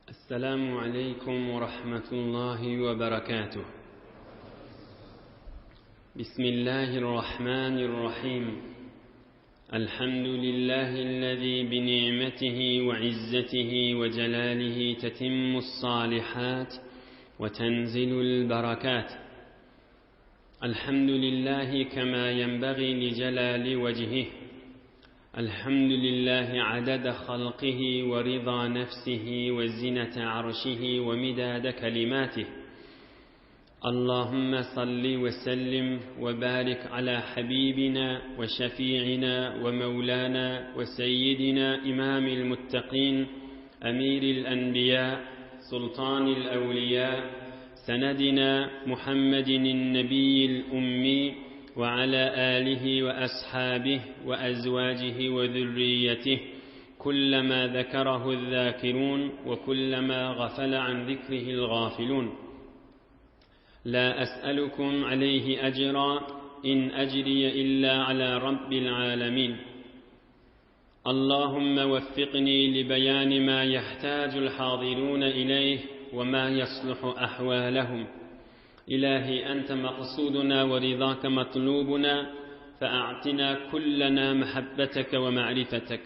السلام عليكم ورحمة الله وبركاته بسم الله الرحمن الرحيم الحمد لله الذي بنعمته وعزته وجلاله تتم الصالحات وتنزل البركات الحمد لله كما ينبغي لجلال وجهه الحمد لله عدد خلقه ورضا نفسه وزنة عرشه ومداد كلماته اللهم صل وسلم وبارك على حبيبنا وشفيعنا ومولانا وسيدنا إمام المتقين أمير الأنبياء سلطان الأولياء سندنا محمد النبي الأمي وعلى آله وأصحابه وأزواجه وذريته كلما ذكره الذاكرون وكلما غفل عن ذكره الغافلون لا أسألكم عليه أجرا إن أجري إلا على رب العالمين اللهم وفقني لبيان ما يحتاج الحاضرون إليه وما يصلح أحوالهم إلهي أنت مقصودنا ورضاك مطلوبنا فأعطنا كلنا محبتك ومعرفتك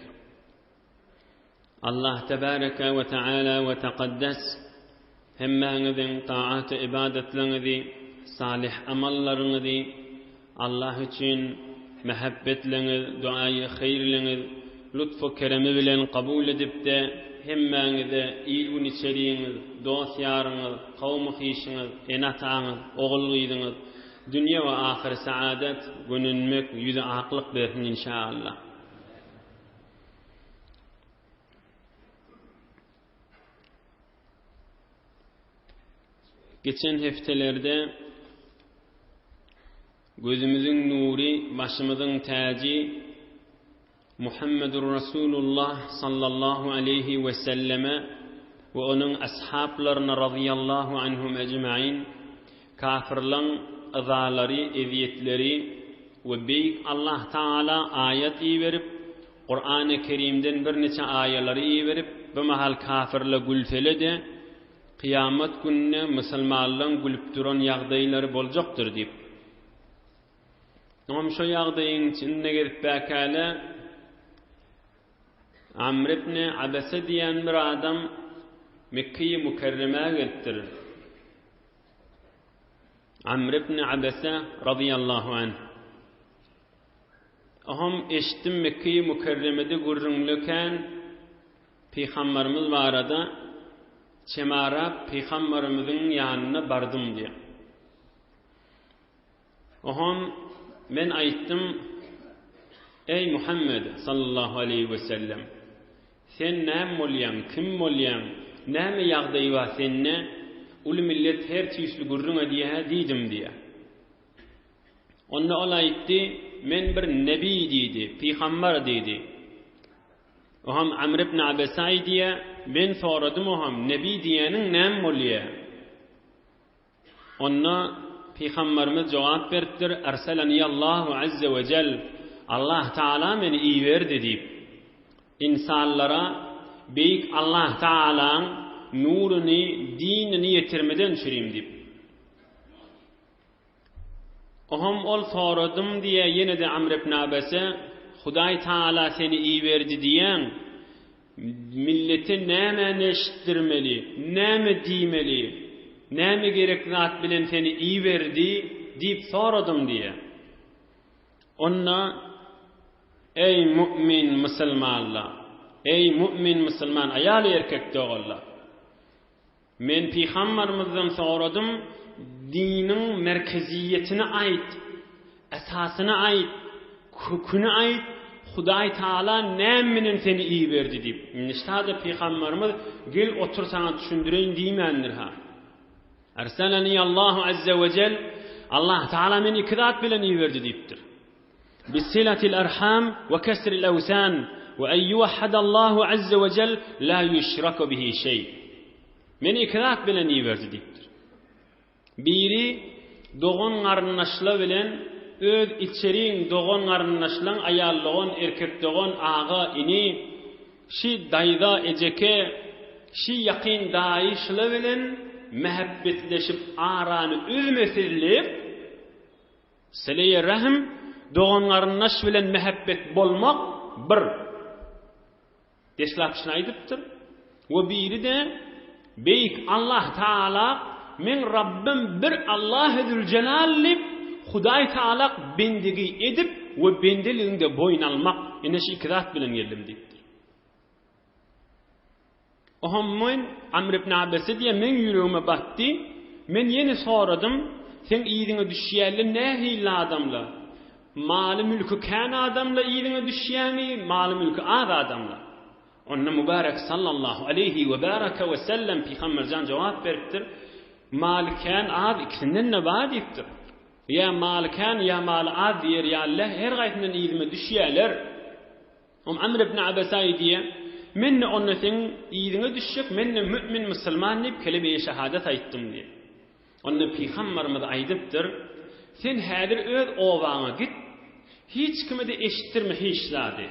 Allah tebareke we teala we tekaddes hemmäňiziň taat ybadatlaryňyzy, salyh amallaryňyzy Allah üçin mähebbetleňiz, duaýy haýyrlyňyz lutfu keremi bilen kabul edipde hemmäňize il-gün içeriňiz, dost-ýaryňyz, kowmy-hyşyňyz, ene-ataňyz, ogul-gyzyňyz dünýe we ahyr saadat, gönenmek, ýüzi aklyk bersin inşaallah. Geçen hepdelerde gözümiziň nury, başymyzyň täji Muhammedur Rasulullah sallallahu aleýhi we selleme we onuň ashablaryna razyýallahu anhum ejmain kafirlaň yzalary, ezýetleri we beýik Allah Tagala aýat iberip, Kurany Kerimden birniçe aýalary iberip, bu mahal kafirler gülsele-de, kyýamat gününe musulmanlaryň gülüp duran ýagdaýlary boljakdyr diýip. Oňam şo ýagdaýyň içinde gezip bäkäle Amr ibn Abese diýen bir adam Mekgeýi Mükerremä gelipdir. Amr ibn Abese razyýallahu anh. Oham eşitdim Mekgeýi Mükerremede gürrüňlekän Pygambarymyz barada çemarap Pygambarymyzyň ýanyna bardym diýýär. Oham men aýtdym, Eý Muhammed sallallahu aleýhi we sellem! Sen näme bolýaň, kim bolýaň, näme ýagdaý bar sende, uly millet her tüýsli gürrüň edýä diýdim diýýär. Onda ol aýtdy, Men bir nebi diýdi, pygambar diýdi. Oham Amr ibn Abesa aýdýar, Men soradym oham, nebi diýeniň näme bolýar? Onda Pygamberimiz jogap beripdir, Erseleniyallahu azze we jel, Allah Taala meni iberdi diýip. Ynsanlara Beýik Allah Taalaň nuruny, dinini ýetirmeden çürim diýip. Oham ol soradym diýe ýene-de Amr ibn Abese, Hudaý Taala seni iberdi diýýäň, millete nämäni eşitdirmeli, näme diýmeli, näme gerek zat bilen seni iberdi diýip soradym diýe. Onda Eý mu'min musulmanlar, eý mu'min musulman aýal-erkek doganlar! Men pygambarymyzdan soradym, diniň merkeziýetini aýt, esasyny aýt, köküni aýt, Hudaý Taala näme bilen seni iberdi diýip. Indi şada pygambarymyz gel otur saňa düşündireýin diýmändir-ha. Erseleni Allahu azze we jel, Allah Taala meni iki zat bilen iberdi diýipdir. Bisilatil erham we kesril ewsan we en yuwahhadallahu azze we jel la yuşraku bihi şeý. Meni iki zat bilen iberdi diýipdir. Biri dogan garyndaşlar bilen öz içeriň dogan garyndaşlaň aýal dogan, erkek dogan, aga, ini, şi daýza, ejeke. Şi ýakyn daýy şula bilen mähebbetleşip arany üzmesizlik, Sileýi rähm, dogan-garyndaş bilen mähebbet bolmak bir. Deslap şuny aýdypdyr, We biri-de, Beýik Allah Tagala meň Rabbym bir Allahy Züljelal diýip, Hudaý Tagalak bendigi edip we bendeligiňde boýun almak, ine şu iki zat bilen geldim diýipdir. Ohm men Amr ibn Abese diýen meň ýüregime batdy. Men ýene soradym, Seň yzyňa düşýänler nähili adamlar? Maly-mülki kän adamlar yzyňa düşýärmi, maly-mülki az adamlar? Onda mübärek sallallahu aleýhi we baraka we sellem Pygamberjan jogap beripdir, Maly kän, az ikisinden-de bar diýipdir. Ýa maly kän, ýa maly az diýer ýaly her gaýsyndan yzyma düşýärler. Om Amr ibn Abesa diýýär, Men-de onda seň yzyňa düşjek, men-de mümin musulman diýip keleme-i şehadet aýtdym diýýär. Onda pygambarymyz aýdypdyr, Sen häzir öz obaňa git, hiç kime-de eşitdirme hiç zady.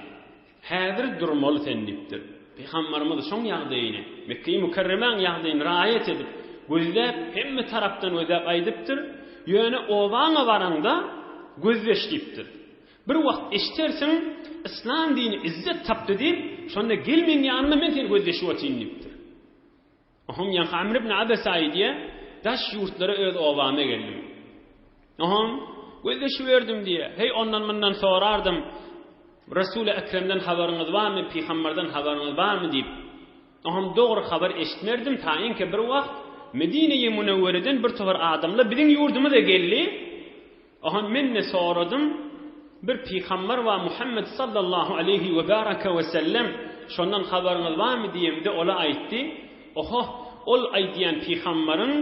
Häzir durmaly sen diýipdir. Pygambarymyz şoň ýagdaýyny, Mekge-i Mükerremäň ýagdaýyny raýat edip, gözläp, hemme tarapdan gözläp aýdypdyr, Ýöne obaňa baraňda gözleş diýipdir. Bir wagt eşitersiň, Yslam dini yzzet tapdy diýip, şonda gel meň ýanyma, men seni gözleşip otyryn diýipdir. Ohm ýaňky Amr ibn Abesa aýdýar, Daş ýurtlara öz obama geldim. Ohm, gözleşiberdim diýýär. Heý, ondan-mundan sorardym, Resuly Ekremden habaryňyz barmy, pygamberden habaryňyz barmy diýip. Ohm dogry habar eşitmerdim, taýynka bir wagt Medine-i Münewwereden bir topar adamlar biziň ýurdumyza geldi. Ohan men-de soradym, Bir pygamber bar Muhammet sallallahu aleýhi we baraka we sellem, şondan habaryňyz barmy diýemde ola aýtdy, Oho, ol aýdýan pygamberiň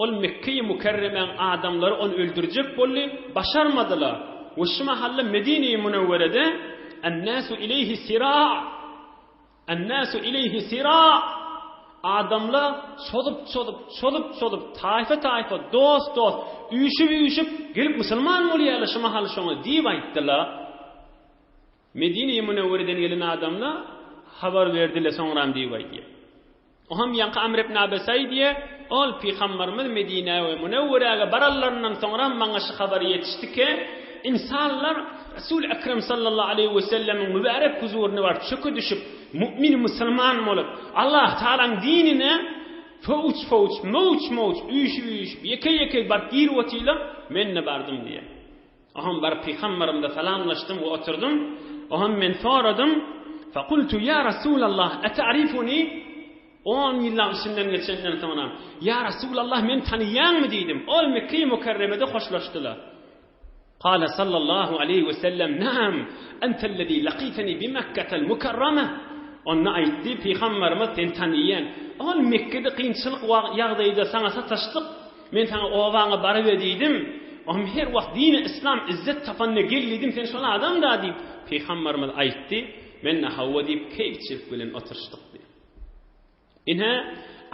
ol Mekgeýi Mükerremäň adamlary ony öldürjek boldy, başarmadylar we şu mahalla Medineýi Münewwerede En-nasu ileýhi sira' En-nasu ileýhi sira' Adamlar çozup-çozup, çozup-çozup, taýfa-taýfa, dost-dost, üýşüp-üýşüp, gelip musulman bolýarlar şu mahal şoňa diýip aýtdylar. Medine-i Münewwereden gelen adamlar habar berdiler soňram diýip aýdýar. Oňam ýaňky Amr ibn Abesa aýdýar, Ol pygambarymyz Medinä we Münewweräge baranlaryndan soňram maňa şu habar ýetişdi ki, ynsanlar Resul Ekrem sallallahu aleýhi we sellemiň mübärek huzuryna baryp çöke düşüp, mu'min musulman bolup, Allah Tagalaň dinine fowç-fowç, möwç-möwç, üýşüp-üýşüp, ýeke-ýeke baryp girip otyrlar, men-de bardym diýýär. Oňam baryp pygamberimize salamlaşdym we oturdym. Oňam men soradym, Fekultu ýa Rasulallah, eta'rifuni? On ýyllaň içinden geçenden soňra, Ýa Rasulallah, meni tanaýaňmy diýdim. Ol Mekge-i Mükerremede hoşlaşdylar. Kale sallallahu aleýhi we sellem, Naam, entellezî lakiteni bi Mekketel Mükerreme. Onda aýtdy, Pygamberimiz seni tanaýan. Ol Mekgede kynçylyk ýagdaýda saňa sataşdyk. Men saňa obaňa baryber diýdim. Ohm her wagt dini yslam yzzet tapanda gel diýdim, sen şol adam-da diýip, pygambarymyz aýtdy. Men-de hawa diýip, keýpçilik bilen oturyşdyk diýip. Ine,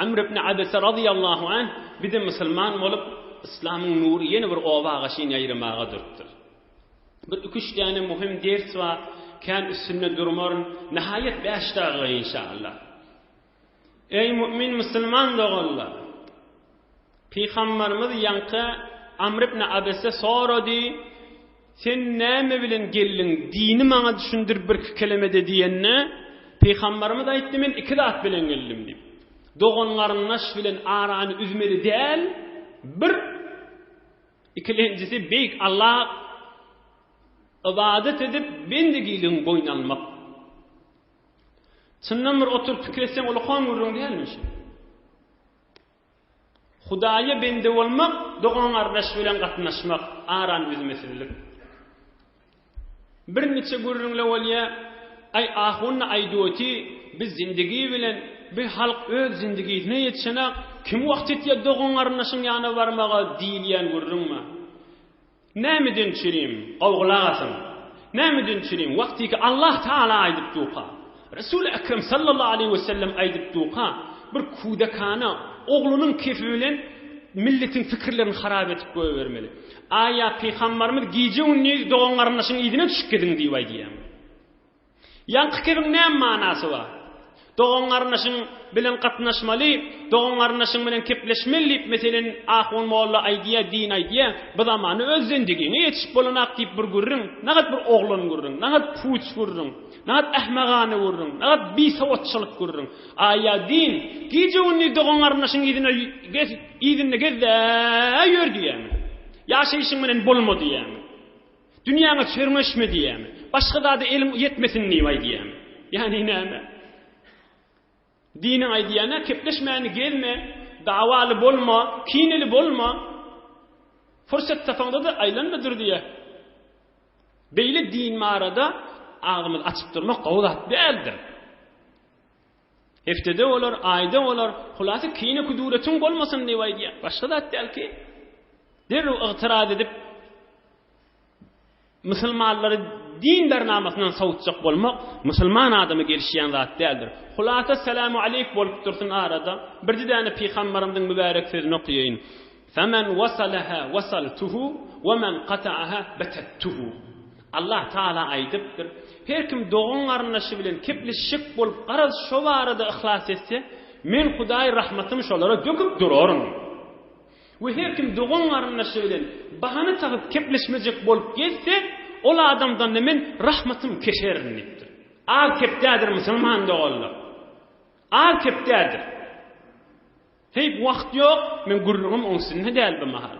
Amr ibn Abese razyýallahu anh bir-de musulman bolup, yslamyň nury ýene bir oba gaşyn ýaýramaga durupdyr. Bir iki-üç däne möhüm ders bar, kän üstünde durmaryn, nihaýat bäş dagyga inşallah. Eý mu'min musulman doganlar! Pygambarymyz ýaňky Amr ibn Abese sorady, Sen näme bilen geldiň, dini maňa düşündir birki kelemede diýende, Pygambarymyz aýtdy, Men iki zat bilen geldim diýip. Dogan-garyndaş bilen arany üzmeli däl, bir, ikilenjisi beýik Alla ybadat edip, bendigiligiňi boýun almak. Çyndan bir oturyp pikir etseň ulakan gürrüň dälmi şu? Hudaýa bende bolmak, dogan-gardaş bilen gatnaşmak, arany üzmesizlik. Birniçe gürrüňle bolýa, aý ahun aýdyp oty, biz zindigi bilen, bi halk öz zindigisine ýetişenak, kim wagt etýä dogan-garyndaşyň ýanyna barmaga diýilýän gürrüňmi? Nämeden çürim, gowgulak asyň. Nämeden çürim, wagtyky Allah Taala aýdyp duka, Resul-i Ekrem sallallahu aleýhi we sellem aýdyp duka, bir kudekana oglunyň kefi bilen milletiň pikirlerini harap edip goýbermeli. Aýa pygambarymyz gije-gündiz dogan-garyndaşyň yzyna düşüp geziň diýip aýdýarmy? Ýaňky kebiň näme manasy bar? Dogan-garyndaşyň bilen gatnaşmaly, dogan-garyndaşyň bilen kepleşmeli diýip, meselen, ahun molla aýdýa, din aýdýa, bu zamanda öz zendigiňe ýetişip bolanak diýip bir gürrüň, nagat bir oglan gürrüň, nagat puç gürrüň, nagat ähmagana gürrüň, nagat bisowatçylyk gürrüň. Aýa din, gije-gündiz dogan-garyndaşyň yzyna gez, yzynda gez-de ýör diýýämi? Ýaşaýşyň bilen bolma diýýämi? Dünýäňe çörňeşme diýýämi? Başga zada eliň ýetmesin diýip aýdýamy? Ýagny näme? Diniň aýdýany kepleşmäni gezme, dawaly bolma, kineli bolma. Fursat tapaňda-da aýlanma dur diýýär. Beýle din barada agzymyzy açyp durmak gowy zat däldir. Hepdede bolar, aýda bolar, hulasy kine-kuduretiň bolmasyn diýip aýdýar. Başga zat däl ki, derrew ygtyraz edip, musulmanlary din bernamasyndan sowutjak bolmak musulman adama gelişýän zat däldir. Hulasa selamu aleýk bolup dursun arada. Birji däne pygambarymyzyň mübärek sözüni okaýaýyn. Femen wasalaha wasaltuhu we men kata'aha betettuhu. Allah Taala aýdypdyr, Her kim dogan-garyndaşy bilen kepleşjek bolup garaz şo barada yhlas etse, Men Hudaý rahmatymy şolara döküp duraryn. We her kim dogan-garyndaşy bilen bahana tapyp kepleşmejek bolup gezse, ol adamdan-da Men rahmatymy keserin diýipdir. Az kepdädir musulman doganlar. Az kepdädir. Heý, wagt ýok, meň gürrüňim oň üstünde däl bu mahal.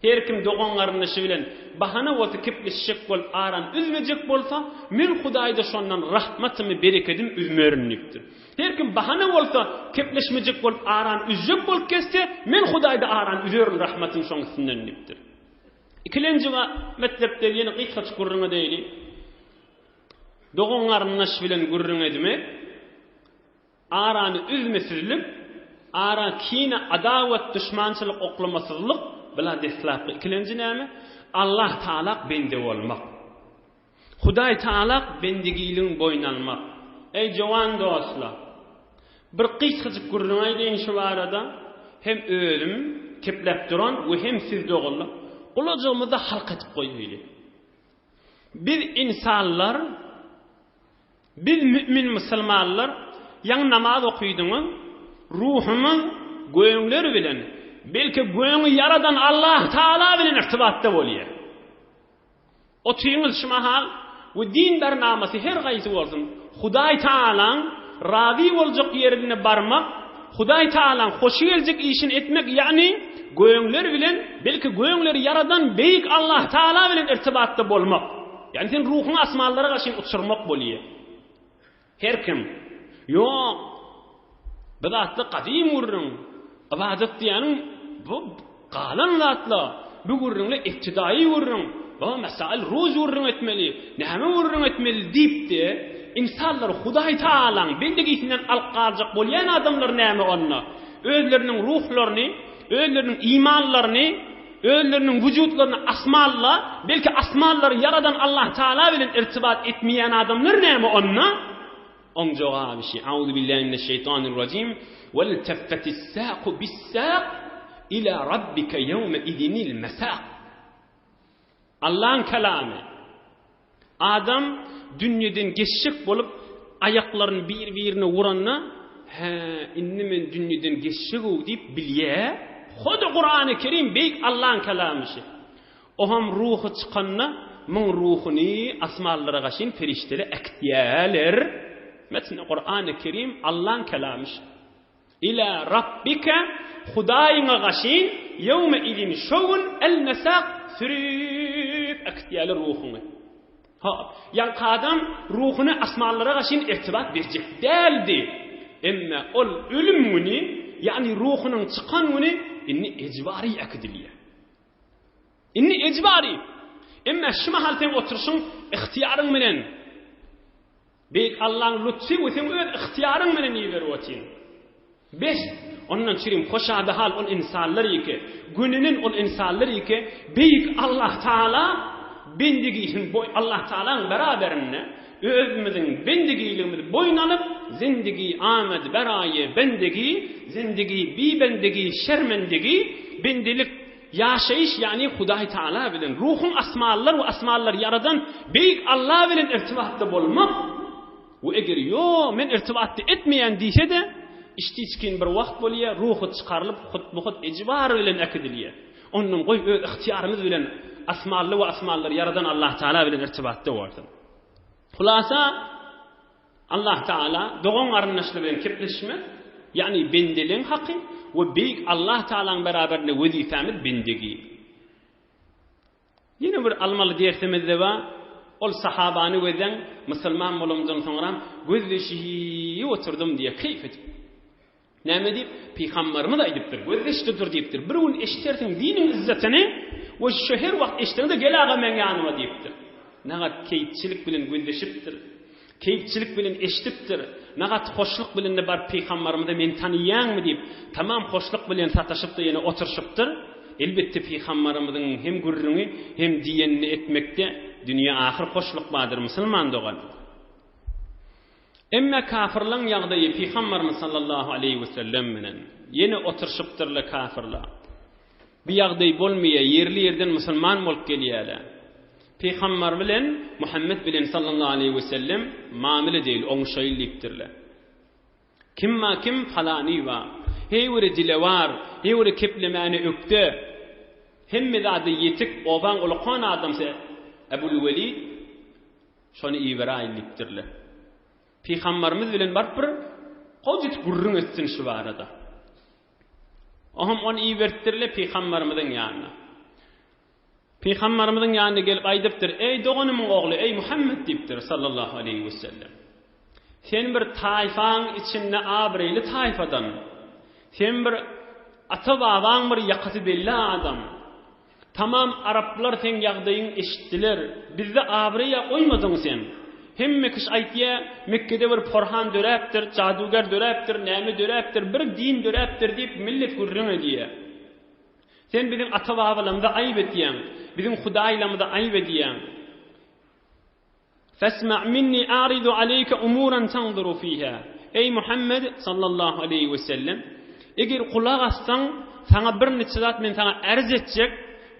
Her kim dogan-garyndaşy bilen bahana bolsa kepleşjek bolup arany üzmejek bolsa, men Hudaýda şondan rahmatymy, berekedimi üzmerin diýipdir. Her kim bahana bolsa kepleşmejek bolup arany üzjek bolup gezse, men Hudaýda arany üzerin rahmatymy şoň üstünden diýipdir. Ikilenji metlepde ýene gysgaçyk gürrüň edeýli. Dogan-garyndaş bilen gürrüň edmek. Arany üzmesizlik, ara kine, adawat, duşmançylyk oklamasyzlyk, bula deslapky. Ikilenji näme? Allah Taalak bende bolmak. Hudaý Taalak bendigiligiň boýun almak. Eý jowan dostlar! Bir gysgajyk gürrüň aýdaýyn şu barada. Hem özüm kepläp duran we hem siz doganlar. Gulajygymyzda halka etip goýaýly. Biz ynsanlar Biz mümin musulmanlar ýaňy namaz okydyňyz, ruhumyz göňler bilen, belki göňi ýaradan Allah Taala bilen irtibatda bolýar. Otyňyz şu mahal we din bernamasy her gaýsy bolsun, Hudaý Taalaň razy boljak ýerine barmak, Hudaý Taalaň hoşy geljek işini etmek, ýagny göňler bilen, belki göňleri ýaradan beýik Allah Taala bilen irtibatda bolmak. Ýagny sen ruhuňy asmanlara gaşyn uçurmak bolýar. Her kim, Ýok, bu zatlar gadym gürrüň, ybadat diýýäniň bu galan zatlar, bu gürrüňler ibtidaýy gürrüň, bu mesail ruz gürrüň etmeli, näme gürrüň etmeli diýip-de, ynsanlary Hudaý Tagalaň bendigisinden alyp galjak bolýan adamlar näme onda? Özleriniň ruhlaryny, özleriniň imanlaryny Özleriniň wujudlaryny asmanla, belki asmanlary ýaradan Allah Taala bilen irtibat etmeýän adamlar näme onda? Oň jogaby şi, Auzubillahi mineşşeýtanirrajim, Wel teffetis-sâku bis-sâk ila rabbike ýewme idinil mesâk. Allaň kelamy. Adam dünýeden geçjek bolup aýaklaryny bir-birine uranda, Hä, indi men dünýeden geçjeg-ow diýip bilýär. Hody Kurany Kerim beýik Allaň kelamy şi. Oham ruhy çykanda, muň ruhuny asmanlara gaşyn perişdeler äkitýäler. Metni Kurany Kerim Allaň kelamy şi. Ila Rabbike, Hudaýyňa gaşyn, ýewme idin, şo gün, el-mesak, sürüp äkitýärler ruhuňy. Hop, ýaňky adam ruhuny asmanlara gaşyn irtibat berjek däldi. Emme ol ölüm güni, ýagny ruhunyň çykan güni indi ejbary äkidilýär. Indi ejbary. Emme şu mahal seň oturyşyň ygtyýaryň bilen Beýik Allaň lutfy we seň öz ygtyýaryň bilen iberip otyň. Bes, ondan çirim hoşabihal ol ynsanlar ýeke, gönenen ol ynsanlar ýeke, Beýik Allah Taala bendigisin boý Allah Taalaň beraberinde özümiziň bendigiligimizi boýun alyp, zindigi amed beraýe bendigi, zindigi bi bendigi şermendigi, bendilik Ýaşaýyş, ýagny Hudaý Taala bilen, ruhuň asmanlar we asmanlary ýaradan Beýik Alla bilen irtibatda bolmak. We eger ýo, men irtibatda etmeýän diýse-de, içdi-içgin bir wagt bolýar, ruhy çykarylyp, hutbuhut ejbar bilen äkidilýär. Ondan goý öz ygtyýarymyz bilen asmanly we asmanlary ýaradan Allah Taala bilen irtibatda bolsun. Hulasa, Allah Taala dogan-garyndaşlar bilen kepleşmek, ýagny bendeligiň haky we beýik Allah Taalaň beraberinde wezipämiz bendegi. Ýene bir almaly dersimizde bar, ol sahabany gözläň, musulman bolamdan soňram gözleşip oturdym diýýär, keýp edip. Näme diýip? Pygamberimiz aýdypdyr, gözleşde dur diýipdir. Bir gün eşitersiň diniň yzzatyny we şu her wagt eşdeňde gel aga meň ýanyma diýipdir. Nagat keýpçilik bilen gözleşipdir. Keýpçilik bilen eşidipdir. Nagat hoşluk bilen-de baryp pygamberimize meni tanaýaňmy diýip, tamam hoşluk bilen sataşyp-da ýene oturyşypdyr. Elbetde pygamberimiziň hem gürrüňi, hem diýenini etmekde dünýe-ahyr hoşluk bardyr musulman dogan. Emme kafyrlaň ýagdaýy pygamberimiz sallallahu aleýhi wesellem bilen ýene oturyşypdyrlar kafyrlar. Bu ýagdaý bolmaýar, ýerli-ýerden musulman bolup gelýärler. Pygamber bilen Muhammet bilen sallallahu aleýhi wesellem mamile deýil, oňuşaýyl diýipdirler. Kim ba kim palany ba. Heý bir dilewar, heý bir keplemäne ökde. Hemme zada ýetik, obaň ulakan adamsy Ebul Welid şony iberäýin diýipdirler. Pygamberimiz bilen baryp bir gowjyk gürrüň etsin şu barada. Oňam ony iberipdirler pygamberimiziň ýanyna. Pygamberimiziň ýanyna gelip aýdypdyr, Eý doganymyň ogly, eý Muhammet diýipdir, sallallahu aleýhi wesellem. Sen bir taýfaň içinde abraýly taýfadan. Sen bir ata-babaň bir ýakasy belli adam. Tamam araplar seň ýagdaýyň eşitdiler. Bizde abraýa goýmadyň sen. Hemme kişi aýtýa, Mekgede bir porhan döräpdir, jadugär döräpdir, näme döräpdir, bir din döräpdir diýip millet gürrüň edýä. Sen biziň ata-babalarymyza aýyp etýäň, biziň hudaýlarymyza aýyp edýäň. Fesma' minni a'ridu aleýke umuran tanzuru fiha. Eý Muhammed sallallahu aleýhi we sellem, eger gulak assaň, saňa bir niçe zat men saňa ärz etjek,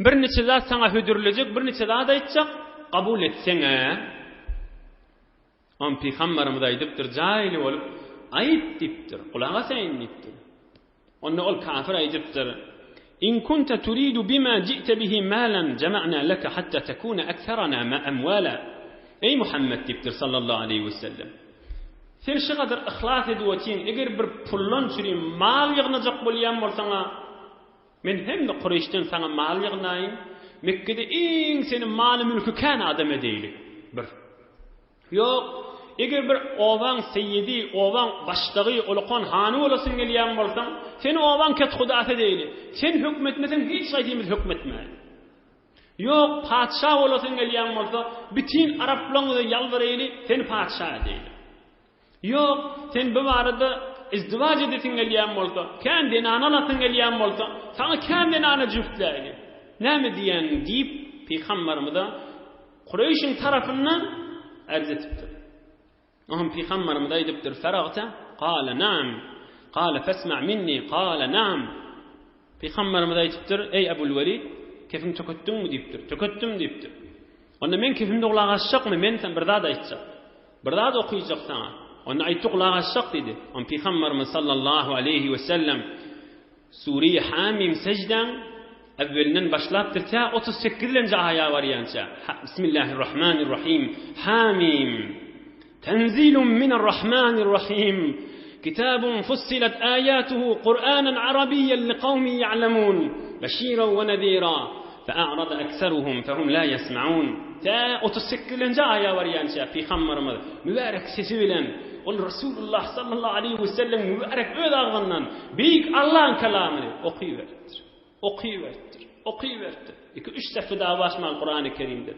bir niçe zat saňa hödürlejek, bir niçe zat aýtjak, kabul etseň-ä. Oňa pygamberimiz aýdypdyr, jaýly bolup, aýt diýipdir, gulak asaýyn diýipdir. Onda ol kafir aýdypdyr, In kunte turidu bima ji'te bihi malan jama'na leke hatta tekune ekserana amwala. Eý Muhammet diýipdir sallallahu aleýhi we sellem. Sen şu gadar yhlas edip otyň, eger bir puldan çüri mal ýygnajak bolýan bolsaň-a, men hemme Kureýşden saňa mal ýygnaýyn, Mekgede iň seni maly-mülki kän adam edeýli. Bir. Ýok, eger bir obaň seýidi, obaň başlygy, ulakan hany bolasyň gelýän bolsaň, seni obaň kethudasy edeýli. Sen höküm etmeseň, hiç haýsymyz höküm etmäýin. Ýok, patyşa bolasyň gelýän bolsa, bütin araplaň özi ýalbaraýly, seni patyşa edeýli. Ýok, sen bu barada izdiwaç edesiň gelýän bolsa, kän zenana alasyň gelýän bolsa, saňa kän zenana jübtläýli. Näme diýýäniň diýip, pygamberimize Kureýşiň tarapyndan ärz etipdir. Oňa pygamberimiz aýdypdyr, Feragta? Kale naam. Kale fesma minni? Kale naam. Pygamberimiz aýdypdyr, Eý Ebul Welid, kefiňi töketdiňmi diýipdir. Töketdim diýipdir. Onda men kefimde gulak asjakmy? Men sen bir zat aýtjak. Bir zat okyjak saňa. Onda aýtdy gulak asjak diýdi. Onda pygamberimiz sallallahu aleýhi we sellem Sure-i Hamim seždäň äwwelinden başlapdyr tä 38-lenji aýa barýança. Bismillahirrahmanirrahim. Hamim. Tenzilun minerrahmanirrahim. Kitabun fussilat ayatuhu Kur'anan arabiyyen liqawmin ya'lemun. Beşiran we nezira. Fe'arada ekseruhum fehum la yesma'un. Tä 38-lenji aýa barýança pygamberimiz mübärek sesi bilen ol Resulullah sallallahu aleýhi we sellem mübärek öz agzyndan beýik Allaň kelamyny okyberipdir. Okyberipdir. Okyberipdir. 2-3 sähfe dagy başman Kurany Kerimde.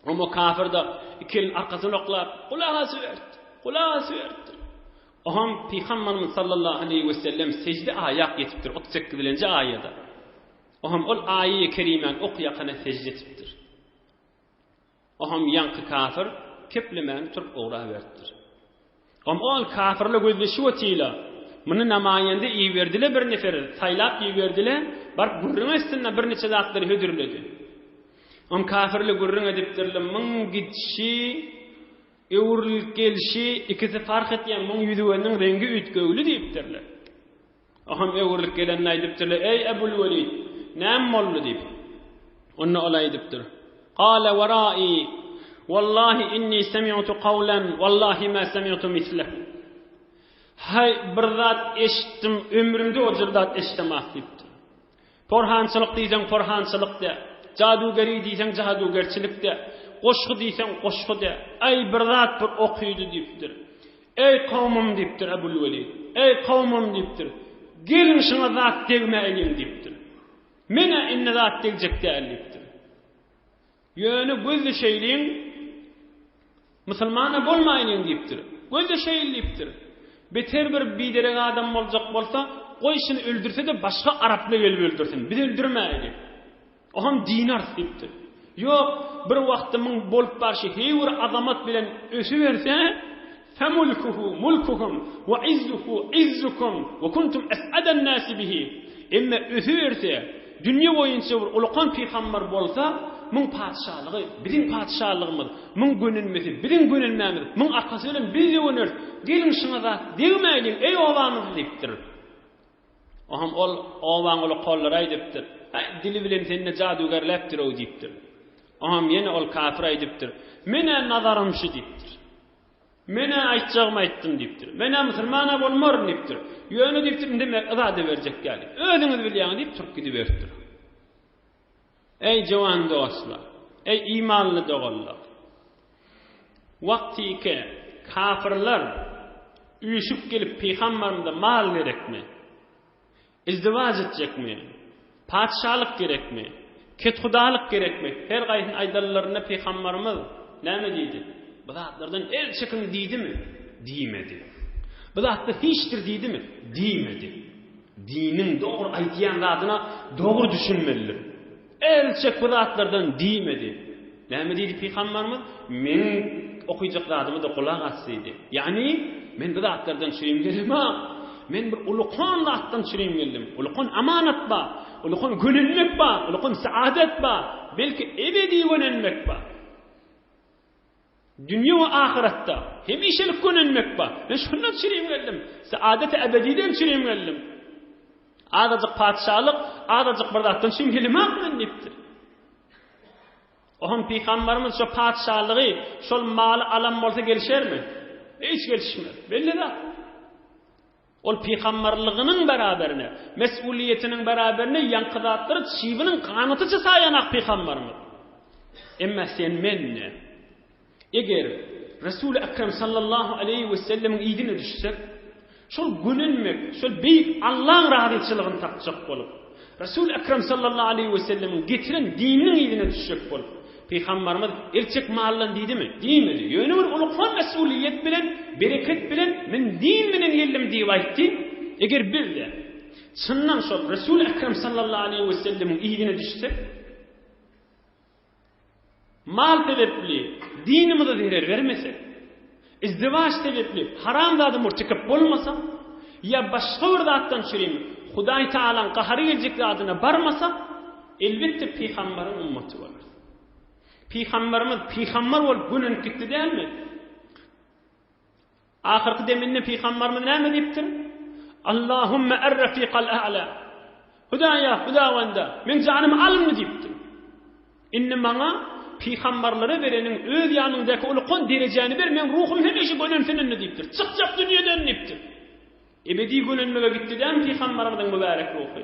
Amma kafir-de iki elini arkasyna oklap, gulak asyberipdir. Gulak asyberipdir. Oňam Pygamberimiz sallallahu aleýhi we sellem sejde aýak ýetipdir 38-lenji aýada. Oňam ol aýy kerimäni okýakana sejde etipdir. Oňam ýaňky kafir keplemän turup ugraberipdir. Oňam ol kafirle gözleşip otyla. Muny namaýanda iberdile bir nefer saýlap iberdile, baryp gürrüň etsin-de birniçe zatlary hödürledi. Oňam kafirle gürrüň edipdirle, muň gidişi. Öwrülip gelşi ikisi fark etýän, muň ýüzi-gözüniň reňgi üýtgewli diýipdirler. Oňam öwrülip gelenini aýdypdyrlar, Eý, Ebul Welid, näme boldy diýip. Onda ol aýdypdyr, Gale werai, wallahi inni semi'tu kawlan, wallahi ma semi'tu mislehu. Haý, bir zat eşitdim, ömrümde o jür zat eşidemok diýipdir. Porhançylyk diýseň porhançylyk dä, jadugeri diýseň jadugerçilik dä, goşgy diýseň goşgy dä. Aý, bir zat bir okydy diýipdir. Eý, kowmum diýipdir Ebul Welid. Eý, kowmum diýipdir. Geliň şuňa zat degmäýliň diýipdir. Men-ä indi zat degjek däl diýipdir. Ýöne göz düşeýliň, musulman-a bolmaýlyň diýipdir. Göz düşeýli diýipdir. Beter bir biderek adam boljak bolsa, goý şuny öldürse-de başga araply gelip öldürsin. Biz öldürmäýli. Oňam dynarys diýipdir. Ýok, bir wagtda muň bolup barşy heý bir azamat bilen ösüberse, Femulkuhu mulkuhum we izzuhu izzukum we kuntum es'aden nasi bihi. Emme ösüberse, dünýe boýunça bir ulukan pygamber bolsa, muň patyşalygy biziň patyşalygymyz, muň gönenmesi biziň gönenmämiz, muň arkasy bilen biz ýöwüneris. Geliň şuňa zat degmäýliň, eý obamyz diýipdir. Oňam ol obaň uly kollary aýdypdyr. Häý, dili bilen sende jadygärläpdir-ow diýipdir. Oňam ýene ol kapyr aýdypdyr. Men-ä nazarym şu diýipdir. Men-ä aýtjagymy aýtdym diýipdir. Men-ä musulman-a bolmaryn diýipdir. Ýöne diýipdir, indi men yza-da berjek däl. Özüňiz bilýäňiz diýip turup gidiberipdir. Eý jowan dostlar! Eý imanly doganlar! Wagtyky kafyrlar üýşüp gelip pygambarymyza mal gerekmi? Izdiwaç etjekmi? Patyşalyk gerekmi? Kethudalyk gerekmi? Her gaýsyny aýdanlarynda pygambarymyz näme diýdi? Bu zatlardan el çekiň diýdimi? Diýmedi. Bu zatlar hiçdir diýdimi? Diýmedi. Diniň dogry aýdýan zadyna dogry düşünmelidir. El çek bu zatlardan diýmedi. Näme diýdi pygambarymyz? Meň okyjak zadyma-da gulak as diýdi. Ýagny, men bu zatlardan çürim gelemok. Men bir ulukan zatdan çürim geldim. Ulukan amanat bar. Ulukan gönenmek bar. Ulukan saadet bar. Belki ebedi gönenmek bar. Dünýe we ahyretde hemişelik gönenmek bar. Men şondan çürim geldim. Saadet-i ebediden çürim geldim. Azajyk patyşalyk, azajyk bir zatdan çürim gelemok men diýipdir. Ohm pygamberimiz şo patyşalygy, şol maly alan bolsa gelişermi? Hiç gelişmez. Belli zat. Ol pygamberliginiň beraberine, mes'uliýetiniň beraberine ýaňky zatlary çybynyň ganatyça saýanak pygamberimiz. Emma sen men-ne? Eger Resul-i Ekrem sallallahu aleýhi we sellemiň yzyna düşsek, şol gönenmek, şol beýik Allaň razyçylygyny tapjak bolup, Resul-i Ekrem sallallahu aleýhi we sellemiň getiren dininiň yzyna düşjek bolup, Pygambarymyz el çek maldan diýdimi? Diýmedi. Ýöne bir ulukan mesuliýet bilen, bereket bilen men din bilen geldim diýip aýtdy. Eger biz-de çyndan şol Resul-i Ekrem sallallahu aleýhi we sellemiň yzyna düşsek, mal sebäpli dinimize zerer bermesek, izdiwaç sebäpli haram zada murtekep bolmasak, ýa başga bir zatdan çürim Hudaý Tagalaň gahary geljek zadyna barmasak, Elbetde pygambaryň ummaty bolarys. Pygambarymyz pygambar bolup gönenip gitdi dälmi? Ahyrky deminde pygambarymyz näme diýipdir? Allahumma er-rafiqal a'la. Hudaýa, Hudawanda, meň janymy alyndy diýipdir. Indi maňa pygambarlara bereniň öz ýanyňdaky ulukan derejäni ber, meň ruhum hemişe gönensin indi diýipdir. Çykjak dünýeden diýipdir. Ebedi gönenmege gitdi dälmi pygambarymyzyň mübärek ruhy?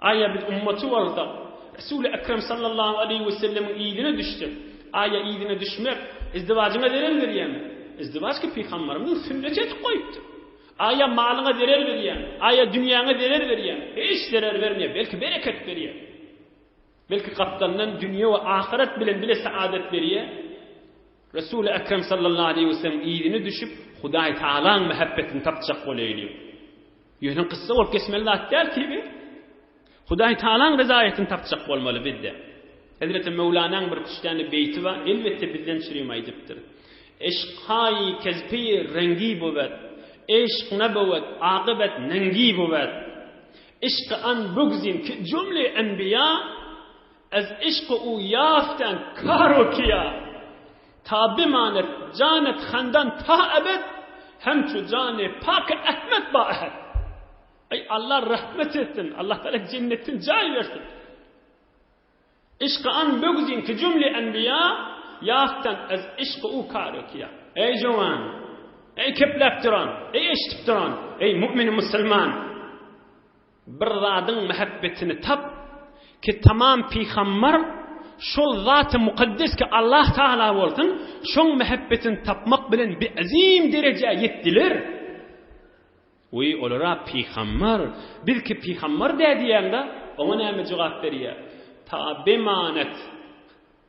Aýa biz ummaty bolsak, Resuly Ekrem sallallahu aleýhi we sellemiň yzyna düşsek, aýa yzyna düşmek izdiwajyňa zerer berýärmi? Izdiwaç ki pygamberimiziň sünneti edip goýupdyr. Aýa malyňa zerer berýärmi? Aýa dünýäňe zerer berýärmi? Hiç zerer bermeýär, belki bereket berýär. Belki gapdalyndan dünýe we ahyret bilen bile saadet berýär. Resuly Ekrem sallallahu aleýhi we sellem yzyna düşüp, Hudaý Tagalaň mähebbetini tapjak bolaýlyň. Ýöne kyssa bolup geçmeli zat däl ki bi. Hudaý Tagalaň rezaýetini tapjak bolmaly bizde. Hezreti Möwlanaň bir küşdäni beýti bar, elbetde bizden çürim aýdypdyr. Eşk haýy kezpi rengi buwet, Eşk nabowet akybet nengi buwet. Eşk an bugzin ki jumle enbiýa, Ez eşk u ýaften kar u kiýa. Ta bimanet. janet handan ta ebed, hemçu jany pak Ahmet ba ehed. Eý Allah rahmet etsin, Allah Taala jennetden jaý bersin. Yşky an bögzin ki jümle enbiýa, ýaftan ez yşky u kary kiýa. Eý jowan! Eý kepläp duran! Eý eşidip duran! Eý mu'min musulman! Bir zadyň mähebbetini tap, ki tamam pygambar şol zaty mukaddes ki Allah Taala bolsun, şoň mähebbetini tapmak bilen bi azim derejä ýetdiler. Wiý, olar-a pygambar, biz ki pygambar dä diýýäň-de, oňa näme jogap berýär? Ta bemanet,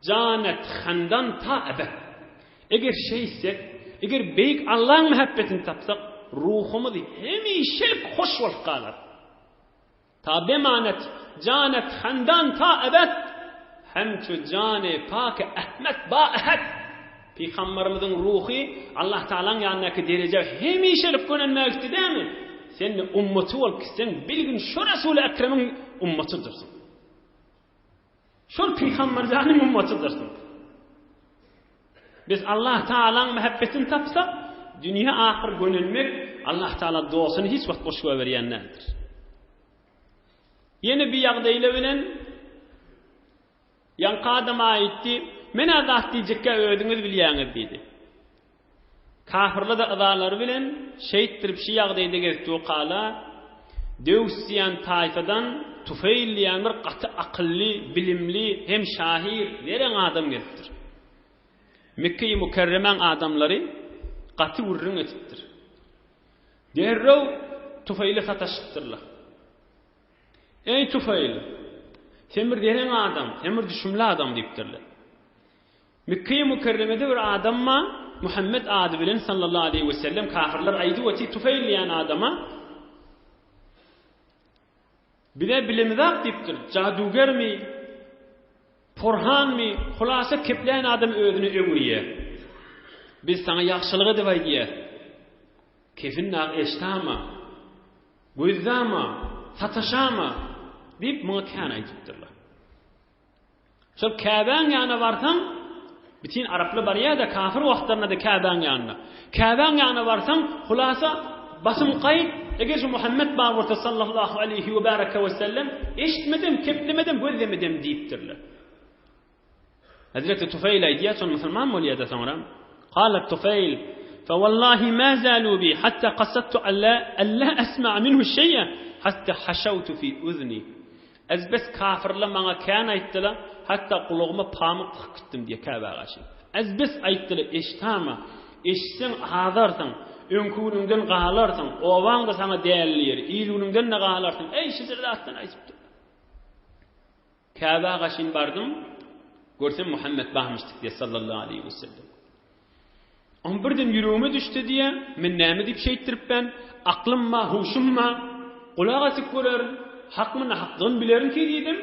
janet handan ta ebed. Eger şeýtsek, eger beýik Allaň mähebbetini tapsak, ruhumyz hemişelik hoş bolup galar. Ta bemanet janet handan ta ebed, Hemçu jany paki Ahmet ba ehed. Pygambarymyzyň ruhy Allah Tagalaň ýanyndaky derejä hemişelik gönenmäge gitdi dämi? Sen-de ummaty bolup gitseň, bilgin şo Resuly Ekremiň ummatydyrsyň. Şol Pygamberjanyň ummatydyrsyň. Biz Allah Tagalaň mähebbetini tapsak, dünýä ahyr gönenmek Allah Tagala dostuny hiç wagt boş goýberýän däldir. Ýene bir ýagdaýla bilen ýaňky adam aýtdy, men-ä zat diýjekkä özüňiz bilýäňiz diýdi. Kafyrlar-da yzalary bilen şeýtdirip şu ýagdaýda gezip durkala, Döws diýen taýfadan Tufeýl diýen bir gaty akylly, bilimli hem şahyr, zereň adam gelipdir. Mekgeýi Mükerremäň adamlary gaty gürrüň edipdir. Derrew Tufeýle sataşypdyrlar. Eý, Tufeýl! Sen bir zereň adam, sen bir düşümli adam diýipdirler. Mekgeýi Mükerremede bir adam bar, Muhammet ady bilen sallallahu aleýhi we sellem kafirler aýdyp otyr Tufeýl diýen adama, Bize bilemizak diýipdir, jadugermi, porhanmy, hulasa keplän adam özüni öwürýär. Biz saňa ýagşylyk edip aýdýas. Kefin dagy eşdama, gözdama, sataşama diýip muňa kän aýdypdyrlar. Şol Käbäň ýanyna barsaň, bütin araplar barýar-da, kafir wagtlarynda-da Käbäň ýanyna. Käbäň ýanyna barsaň, hulasa, basym gaýt, eger şu Muhammet bar bolsa sallallahu aleýhi we baraka we sellem, eşitmedem, keplemedem, gözlemedem diýipdirler. Hezreti Tufeýl aýdýar, şol musulman bolýar-da soňra. Kala Tufeýl, Fe wallahi ma zalu bi hatta kasattu alla alla asma'a minhu şeý'e hatta haşawtu fi uzni. Ezbes kafyrlar maňa kän aýtdylar, hatda gulagyma pamyk tykyp gitdim diýýär Käbä garşy. Ezbes aýtdylar, eşitama, eşitseň azarsyň, öňki günüňden galarsyň, obaň-da saňa däl diýer, il-günüňden-de galarsyň, eý, şeýle zatdan aýdypdyr. Käbä gaşyn bardym, görsem Muhammet barmyşdyk diýýär sallallahu aleýhi wesellem. Oň birden ýüregime düşdi diýýär, men näme diýip şeýtdirip ben, aklym bar, huşum bar, gulak asyp görerin, hakmy nahakdygyny bilerin ki diýdim.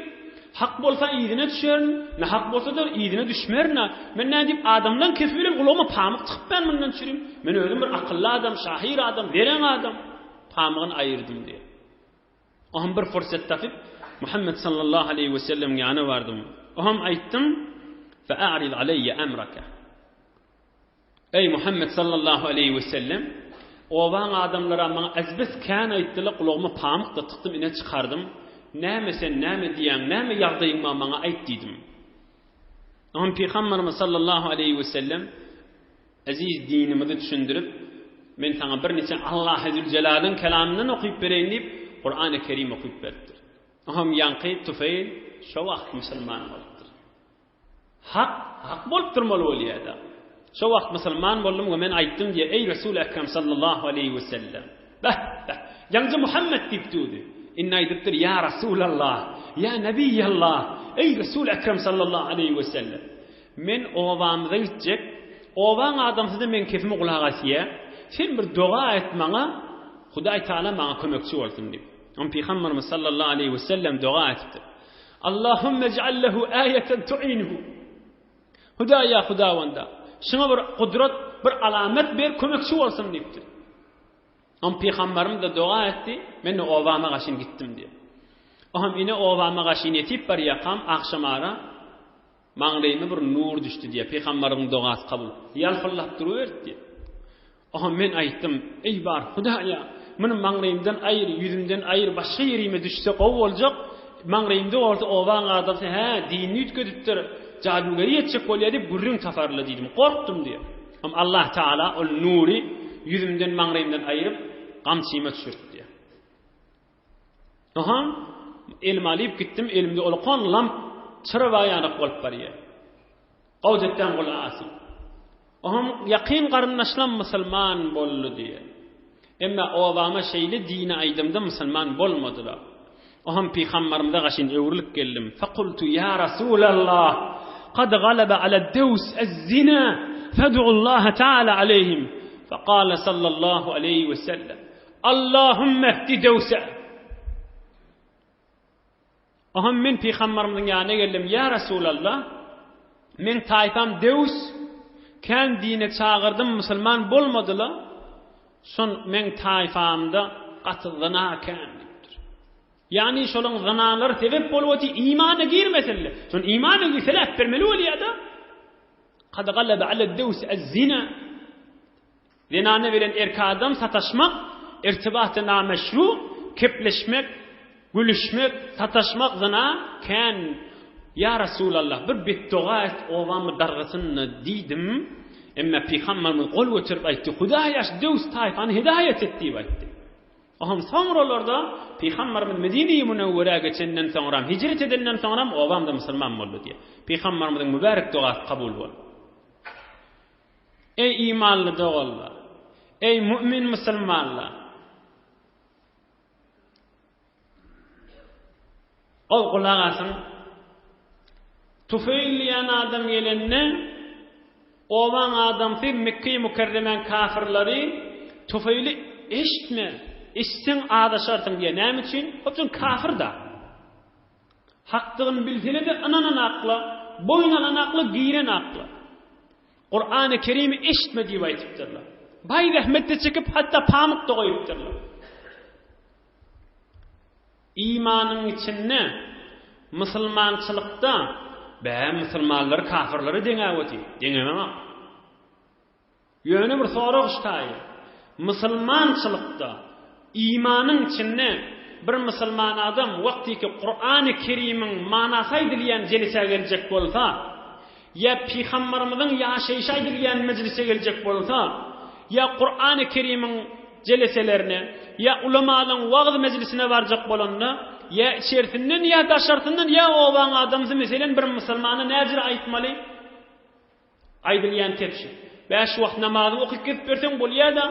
Hak bolsa yzyna düşerin, nahak bolsa-da yzyna düşmerin-a. Men näme diýip adamlaň kefi bilen gulagyma pamyk tykyp ben mundan çürim. Men özüm bir akylly adam, şahyr adam, zereň adam. Pamygyny aýyrdym diýýär. Oňam bir fursat tapyp, Muhammet sallallahu aleýhi we sellemiň ýanyna bardym. Oňam aýtdym, Fe a'rid aleýye emrake. Eý Muhammet sallallahu aleýhi we sellem, obaň adamlary maňa azbes kän aýtdylar, gulagyma pamyk-da tykdym, ine çykardym. Näme sen näme diýýäň, näme ýagdaýyň bar maňa aýt diýdim. Oňam Pygamberimiz sallallahu aleýhi we sellem Eziz dinimizi düşündirip, men saňa birniçe Allahy Züljelalyn kelamyndan okyp bereýin diýip, Kurany Kerim okyp beripdir. Oňam ýaňky Tufeýl şo wagt musulman bolupdyr. Hak, hak bolup durmaly bolýar-da. Şo wagt musulman boldum we men aýtdym diýýär, Eý Resul Ekrem sallallahu aleýhi we sellem. Beh, beh, ýaňja Muhammet diýip durdy. Indi aýdypdyr, Ýa Resulallah, ýa Nebiýallah, eý Resul Ekrem sallallahu aleýhi we sellem. Men obamyza gitjek, obaň adamsy-da meň kefime gulak asýa, sen bir doga et maňa, Hudaý Tagala maňa kömekçi bolsun diýip. Oň Pygamberimiz sallallahu aleýhi we sellem doga etipdir. Allahümme ij'al lehu aýeten tu'inuhu. Hudaý ýa Hudawanda, şuňa bir gudrat, bir alamat ber, kömekçi bolsun diýipdir. Oň Pygamberimiz-de doga etdi, men-de obama gaşyn gitdim diýip. Oňam ine obama gaşyn ýetip barýakam agşamara. Maňlaýyma bir nur düşdi diýýär. Pygambaryň dogasy kabul. Ýalpyldap duruberdi diýýär. Oha men aýtdym, Eý bar Hudaýa, muny maňlaýymdan aýyr, ýüzümden aýyr, başga ýerime düşse gowy boljak, maňlaýymda bolsa obaň adamsy hä, dinini üýtgedipdir, jadygeri etjek bolýar diýip gürrüň taparlar diýdim. Gorkdum diýýär. Hem Allah Taala ol nury ýüzümden, maňlaýymdan aýyryp, gamçyma düşürdi diýýär. Oha, elime alyp gitdim, elimde olakan lamp çyra baýanak bolup barýar. Gowjetden gul asy. Oňam ýakyn garyndaşlam musulman boldy diýýär. Emma obama şeýle dini aýdamda musulman bolmadylar. Oňam pygambarymyza gaşyn öwrülip geldim. Fekultu ýa Rasulallah, kad galaba ala dews ez-zina, fed'ullaha taala aleyhim. Fekale sallallahu aleyhi ve sellem, Allahümme ehdi dewse. Oňam men pygambarymyzyň ýanyna geldim, Ýa Resulallah, meň taýpam Dews, kän dine çagyrdym, musulman bolmadylar, şon meň taýpamda gaty zyna kän diýipdir. Ýagny şolaň zynalary sebäp bolup otyr, imana girmeseler, şon imana girseler äpbermeli bolýar-da. Kad galaba ala dews ez-zina. Zenana bilen erkek adam sataşmak, irtibaty nameşru, kepleşmek, gülüşmek, sataşmak zyna kän. Ýa Resulallah, bir betdoga et, obamy dargasyn-da diýdim. Emma Pygamberimiz gol göterip aýtdy, Hudaýa şu döwüs taýpany hidaýat et diýip aýtdy. Oňam soňralarda Pygamberimiz Medine-i Münewwerä geçenden soňram, hijret edenden soňram obamda musulman boldy diýýär. Pygamberimiziň mübärek dogasy kabul boldy. Eý imanly doganlar! Eý mu'min musulmanlar! Ol gulak asyň. Tufeýl diýen adam gelende, obaň adamsy Mekge-i Mükerremäň kafirleri Tufeýli eşitme, eşitseň azaşarsyň diýýär. Näme üçin? Hop şol kafir-da. Hakdygyny bilsene-de ynanan akla, boýun alan akla, giren akla. Kurany Kerimi eşitme diýip aýdypdyrlar. Baý zähmet-de çekip, hatda pamyk-da goýupdyrlar. Imanyň içinde, musulmançylykda, bä, musulmanlary kafirlere deňäp otyr. Deňemem-ak. Ýöne bir sorag ştaýy. Musulmançylykda, imanyň içinde bir musulman adam wagtyky Kurany Kerimiň manasy aýdylýan jelisä geljek bolsa, ýa Pygambarymyzyň ýaşaýşy aýdylýan mejlise geljek bolsa, ýa Kurany Kerimiň jeleselerine, ýa ulamalaň wagyz mejlisine barjak bolanda, ýa içersinden, ýa daşarsyndan, ýa obaň adamsy meselem bir musulmana näjür aýtmaly? Aýdylýan kep şu. Bäş wagt namazyňy okyp gezip ýörseň bolýa-da,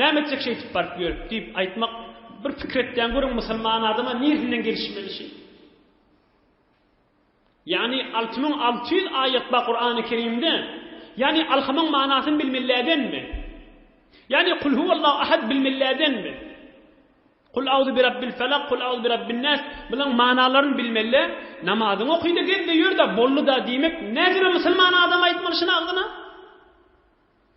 näme etjek şeýtip baryp ýörüp diýip aýtmak bir pikir etýän görüň musulman adama niresinden gelişmeli şi. Ýagny 6600 aýat bar Kurany Kerimde. Ýagny alhamyň manasyny bilmeliädenmi? Ýagny kul huwallahu ahad bilmeliädenmi? Kul auzu bi rabbil felak, kul auzu bi rabbin nas, bulaň manalaryny bilmeli, namazyňy okyda gezde ýörde bollyda diýmek näjüre musulman adam aýtmaly şuny agzyna?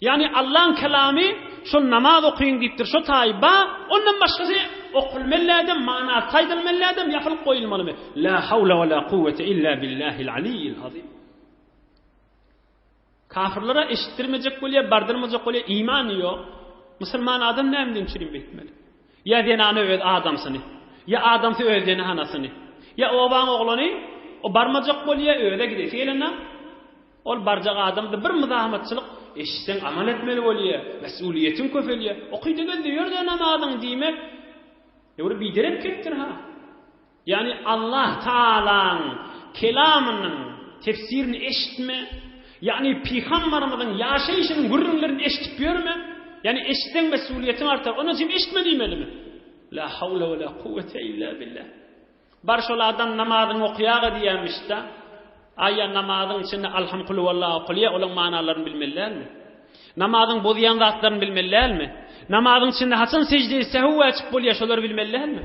Ýagny Allaň kelamy şol namaz okyň diýipdir şo taýy ba, ondan başgasy okulmellädem, manasy aýdylmellädem ýapylyp goýulmalymy? La hawla we la kuwwete illa billahil aliyyil azim. Kafirlere eşitdirmejek bolýar, bardyrmajak bolýar, imany ýok. Musulman adam näme diýip çirim beýtmeli? Ýa zenany öz adamsyny, ýa adamsy öz zenanasyny, ýa obaň oglany o barmajak bolýar, özi gidesi gelenok. Ol barjak adamda bir myzahymatçylyk eşitseň amal etmeli bolýar, mesuliýetiň köpelýär. Okyda gezde ýör-de namazyňy diýmek, ýa bir biderek kepdir-ha. Ýagny Allah Tagalaň kelamynyň tefsirini eşitme, ýagny Pygambarymyzyň ýaşaýşynyň gürrüňlerini eşidip ýörme, ýagny eşitseň mesuliýetiň artar, ondan üçin eşitme diýmelimi? La hawla we la kuwwete illa billah. Bar şol adam namazyňy okaýaga diýýärmiş-da. Aý ýa namazyň içinde Alham kul huwallah okalýar, olaň manalaryny bilmeli dälmi? Namazyň bozýan zatlaryny bilmeli dälmi? Namazyň içinde haçan sejde-i sehw wäjip bolýar, şolary bilmeli dälmi?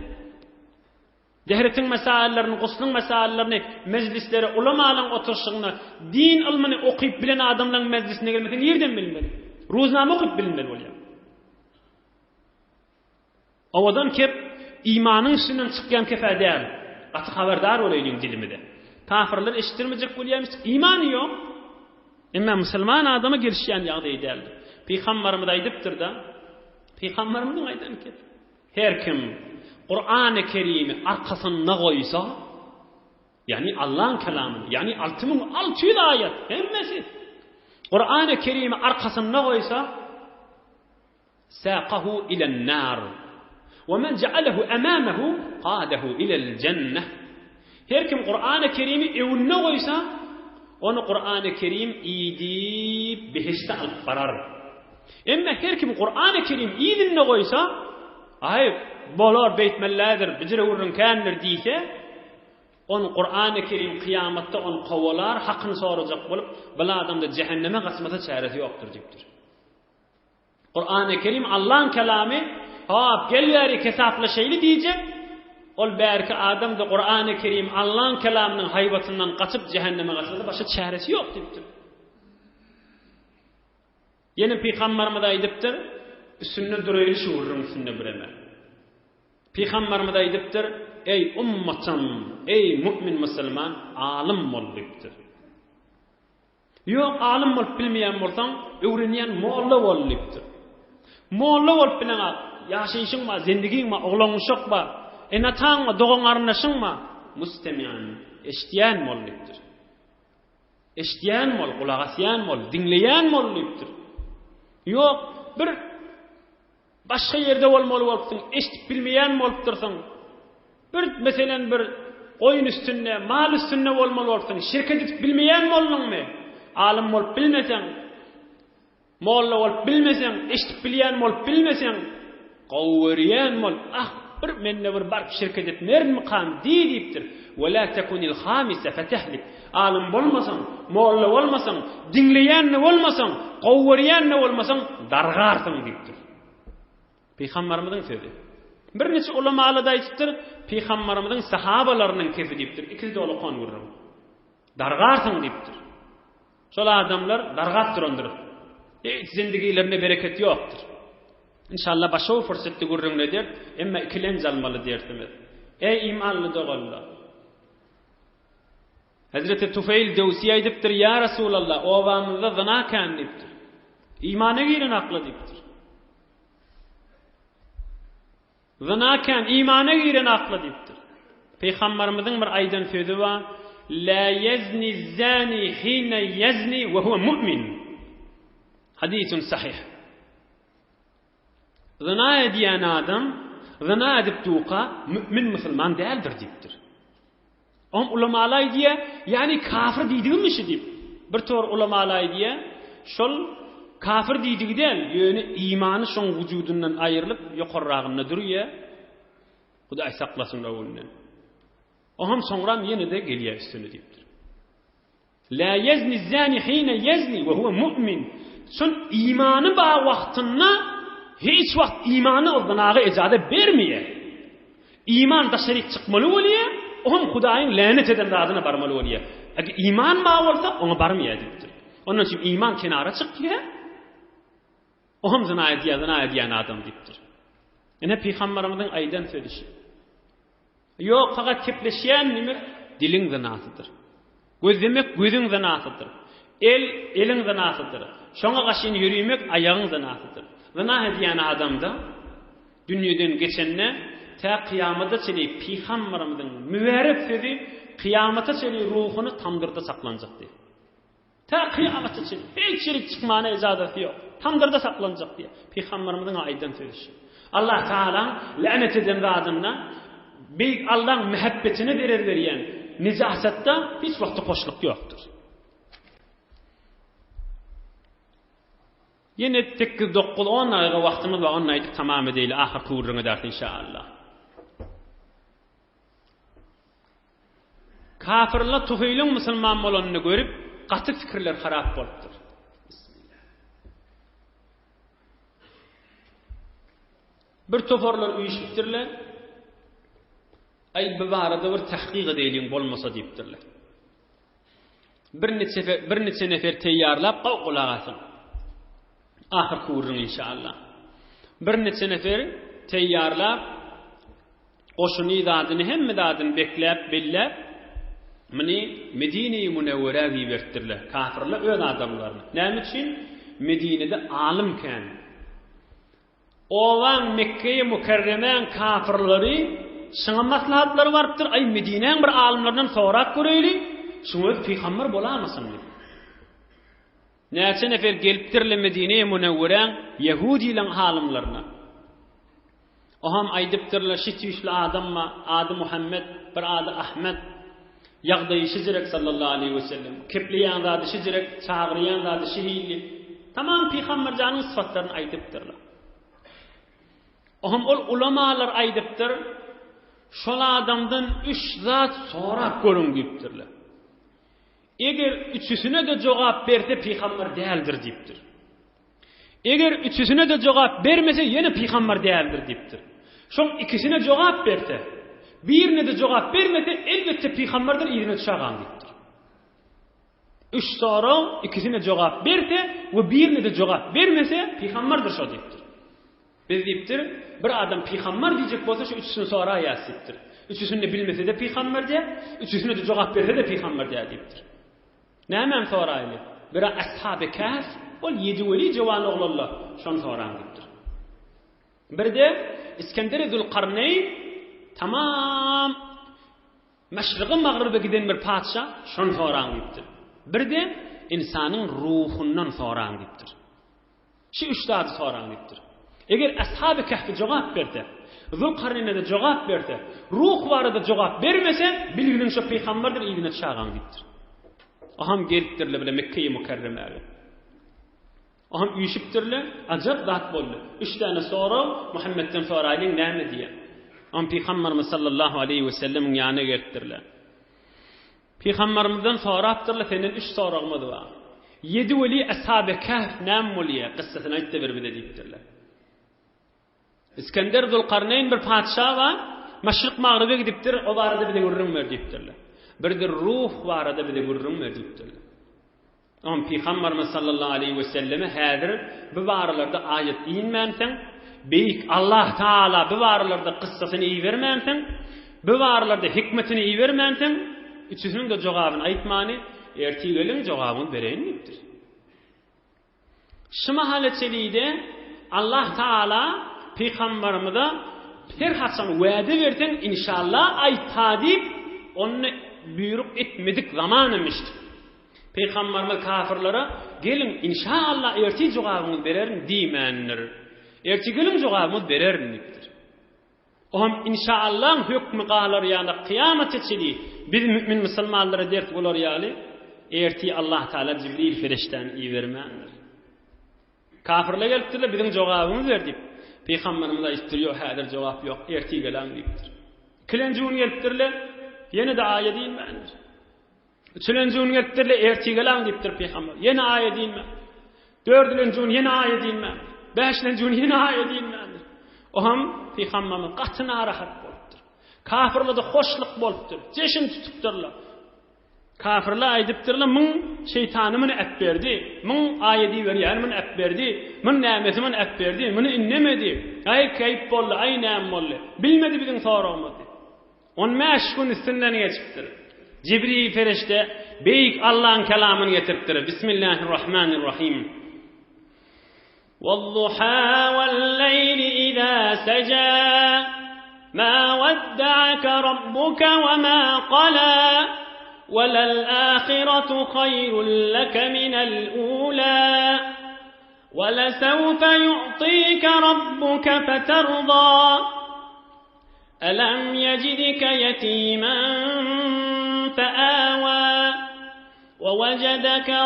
Dehretiň mesaillerini, gusluň mesaillerini mejlislere, ulamalaň oturyşygyna, din ylmyny okyp bilen adamlaň mejlisine gelmeseň nirden bilmeli? Ruznama okyp bilinmeli bolýar. Owadan kep imanyň üstünden çykýan kep-ä däl. Gaty habardar bolaýlyň dilimize. Kafirler eşitdirmejek bolýarmyş, imany ýok. Emma musulman adama gelişýän ýagdaý däldir. Pygambarymyz aýdypdyr-da, Pygambarymyzyň aýdan kepi. Her kim Kurany Kerimi arkasynda goýsa, ýagny Allaň kelamyny, ýagny 6600 aýat hemmesi Kurany Kerimi arkasynda goýsa, Saqahu ilen nar. Wa men ja'alehu amamahu qadahu ilel jenneh. Her kim Kurany Kerimi öňünde goýsa, ony Kurany Kerim idip behişde alyp barar. Emma her kim Kurany Kerim yzynda goýsa, aý bolar beýtmelidir, bijire gürrüň kändir diýse, ony Kurany Kerim kyýamatda ony kowalar, hakyny sorajak bolup, bil adamda jähenneme gaçmasa çäresi ýokdur diýipdir. Kurany Kerim Allaň kelamy, hop, gel bärik hesaplaşaýly diýjek, ol bärki adam-da Kurany Kerim Allaň kelamynyň haýbatyndan gaçyp jähenneme gaçmasa başga çäresi ýok diýipdir. Ýene pygambarymyz aýdypdyr, üstünde duraýly şu gürrüň üstünde bireme. Pygambarymyz aýdypdyr, Eý ummatym, eý mu'min musulman, alym bol diýipdir. Ýok, alym bolup bilmeýän bolsaň, öwrenýän molla bol diýipdir. Molla bolup bileňok, ýaşaýşyň bar, zendigiň bar, oglan-uşak bar, ene-ataň bar, dogan-garyndaşyň bar, mustemian, eşidýän bol diýipdir. Eşidýän bol, gulak asýan bol, diňleýän bol diýipdir. Ýok, bir Başga ýerde bolmaly bolupsyň, eşidip bilmeýän bolupdyrsyň. Bir, meselem, bir goýun üstünde, mal üstünde bolmaly bolupsyň, şirket edip bilmeýän bolduňmy? Alym bolup bilmeseň, molla bolup bilmeseň, eşidip bilýän bolup bilmeseň, gowy görýän bol, ah, bir mende bir baryp şirket etmerinmikam diý diýipdir. Ve la tekunil hamise fetehlik. Alym bolmasaň, molla bolmasaň, diňleýän-de bolmasaň, gowy görýän-de bolmasaň, dargarsyň diýipdir. Pygambarymyzyň sözi. Birniçe ulamalar-da aýdypdyr, Pygambarymyzyň sahabalarynyň kefi diýipdir. Ikisi dolakan gürrüň. Dargarsyň diýipdir. Şol adamlar dargap durandyr. Hiç zindigilerinde bereket ýokdur. Inşallah başga bir pursatda gürrüňini ederis, emma ikilenç almaly dersimiz. Eý imanly doganlar! Hezreti Tufeýl Döwsi aýdypdyr, Ýa Resulallah, obamyzda zyna kän diýipdir. Imana giren akla diýipdir. Zyna kän, imana giren akla diýipdir. Pygamberimiziň bir aýdan sözi bar, La yezni zani hina yezni we huwa mu'min. Hadisun sahih. Zyna edýän adam zyna edip duka mümin musulman däldir diýipdir. Oňa ulamalar aýdýar, ýagny kafir diýdigimi şu diýip. Bir tor ulamalar aýdýar, şol kafir diýdigi däl, ýöne imany şoň wujudyndan aýrylyp ýokarragynda durýar. Hudaý saklasyn öwünden. Oňam soňram ýene-de gelýär üstüne diýipdir. La yezni zani hine yezni we huwa mu'min. Şol imany bar wagtynda hiç wagt imany o zynaga ejaza bermeýär. Iman daşaryk çykmaly bolýar, oňam Hudaýyň länet eden zadyna barmaly bolýar. Eger iman bar bolsa, oňa barmaýar diýipdir. Ondan üçin iman kenara çykýar. Oňam zyna edýär, zyna edýän adam diýipdir. Ine pygamberimiziň aýdan sözi şu. Ýok, fakat kepleşýän diýmek diliň zynasydyr. Gözlemek gözüň zynasydyr. El, eliň zynasydyr. Şoňa gaşyn ýörimek aýagyň zynasydyr. Zyna edýän adamda dünýeden geçende tä kyýamata çenli pygamberimiziň mübärek sözi kyýamata çenli ruhuny tamdyrda saklanjak diýip. Tä kyýamata çenli hiç ýerik çykmana ejazasy ýok. Tamdyrda saklanjak diýýär. Pygamberimiziň aýdan sözi şu. Allah Tagalaň länet eden zadynda Beýik Allaň mähebbetine zerer berýän nejasatda hiç wagtda hoşluk ýokdur. Ýene 8 9 10 dagyga wagtymyz bar, ony aýdyp tamam edeýli, ahyrky gürrüň ederis inşallah. Kafirler Tuheýliň musulman bolanyny görüp, gaty pikirler harap bolupdyr. Bir toparlar üýşüpdirler. Aý, bu barada bir tahkyk edeýliň bolmasa diýipdirler. Bir niçe bir niçe nefer teýýarlap, gowy gulak asyň. Ahyrky gürrüň inşallah. Bir niçe nefer teýýarlap, Goşuny zadyny hemme zadyny bekläp belläp. Muny Medine-i Münewwerä iberipdirler. Kafirler öz adamlaryny. Näme üçin? Medinede alym kän. Obaň Mekge-i Mükerremäň kafirleri şuňa maslahatlary barypdyr, Aý, Medinäň bir alymlaryndan sorap göreýli, şuň özi pygamber bolamasyn diýip. Näçe nefer gelipdirler Medine-i Münewweräň ýehudileň alymlaryna. Oham aýdypdyrlar, şi tüýsli adam bar, ady Muhammet, bir ady Ahmet. Ýagdaýy şijirek sallallahu aleýhi we sellem. Kepleýän zady şijirek, çagyrýan zady şi hili. Tamam Pygamberjanyň syfatlaryny aýdypdyrlar. Oham ol ulamalar aýdypdyr, şol adamdan üç zat sorap görüň diýipdirler. Eger üçüsine-de jogap berse pygamber däldir diýipdir. Eger üçüsine-de jogap bermese, ýene pygamber däldir diýipdir. Şoň ikisine jogap berse, birine-de jogap bermese, elbetde pygamberdir, yzyna düşägaň diýipdir. Üç sorag, ikisine jogap berse we birine-de jogap bermese, pygamberdir şo diýipdir. Biz diýipdir, bir adam pygamber diýjek bolsa, şu üçüsini soraýas diýipdir. Üçüsini-de bilmese-de pygamber diýär, üçüsine-de jogap berse-de pygamber diýär diýipdir. Nämäni soraýly? Biri Ashaby Kehf, ol ýedi weli jowan oglanlar, şony soraň diýipdir. Birde Iskenderi Zülkarneýn tamam Meşrige Magryba giden bir patyşa, şony soraň diýipdir. Birde ynsanyň ruhundan soraň diýipdir. Şu üç zady soraň diýipdir. Eger Ashaby Kehfi jogap berse, Zulkarneýne-de jogap berse, ruh barada jogap bermese, bilginiň şo pygamberdir yzyna çagaň diýipdir. Oham gelipdirler bile Mekkeýi Mükerremäge. Oham üýşüpdirler, ajap zat boldy. Üç däne sorag Muhammetden soraýlyň näme diýýär. Oham pygamberimiz sallallahu aleýhi we sellemiň ýanyna gelipdirler. Pygambermizden sorapdyrlar, senden üç soragymyz bar. Ýedi weli Ashaby Kehf näme bolýar, kyssasyny aýt-da ber bize diýipdirler. Iskender Zulkarneýn bir patyşa bar, Maşryk-Magryba gidipdir, o barada bize gürrüň ber diýipdirler. Birde ruh barada bize gürrüň ber diýipdirler. Oňa Pygamberimiz sallallahu aleýhi we selleme häzir bu baralarda aýat inmänsoň, Beýik Allah Taala bu baralarda kyssasyny ibermänsoň, bu baralarda hikmetini ibermänsoň, üçüsiniň-de jogabyny aýtmany, ertir geliň jogabyňyzy bereýin diýipdir. Şu mahala çenli-de Allah Taala Pygamberimize her haçan wada berseň inşallah aýt-ha diýip, onda buýruk etmedik zamanam eşitdik. Pygamberimiz kafirlere, Geliň, inşallah ertir jogabyňyzy bererin diýmändir. Ertir geliň jogabyňyzy bererin diýipdir. O hem inşaallahyň hökmi galar ýaly kyýamata çenli biz mümin musulmanlara ders bolar ýaly ertir Allah Taala Jibril perişdäni ibermändir. Kafirler gelipdirler, biziň jogabymyzy ber diýip. Pygamberimiz aýdypdyr, ýok, häzir jogap ýok, ertir geleň diýipdir. Ikilenji gün gelipdirler, ýene-de aýat inmändir. Üçülenji gün gelipdirler, ertir geleň diýipdir pygamber. Ýene aýat inmän. Dördülenji gün ýene aýat inmän. Bäşlenji gün ýene aýat inmändir. O hem pygamberimiz gaty narahat bolupdyr. Kafirlerde hoşluk bolupdyr. Jeşin tutupdyrlar. Kafirler aýdypdyrlar, Muň şeýtany muny äpberdi, muň aýady berýäni muny äpberdi, muň nämesi muny äpberdi, muny indemedi. Aý, keýp boldy, aý, näme boldy. Bilmedi biziň soragymyzy. On bäş gün üstünden geçipdir. Jibril perişde Beýik Allaň kelamyny getiripdir. Bismillahirrahmanirrahim. Wal-duha wal-leýli iza seja, ma wadda'aka rabbuka wa ma qala, walal-ahiratu haýrun laka minal-ula, walasawfa yu'tika rabbuka fatarda. Alam yejidke yetimen feawa, we wejedeke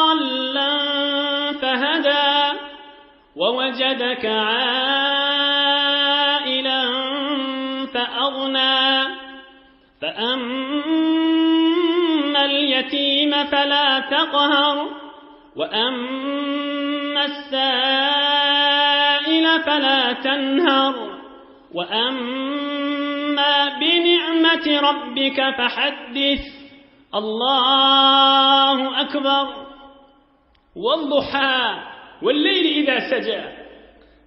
dallen feheda, we wejedeke ailen feagna. فأما اليتيم فلا تقهر وأما السائل فلا تنهر وأما بنعمة ربك فحدث الله أكبر والضحى والليل إذا سجى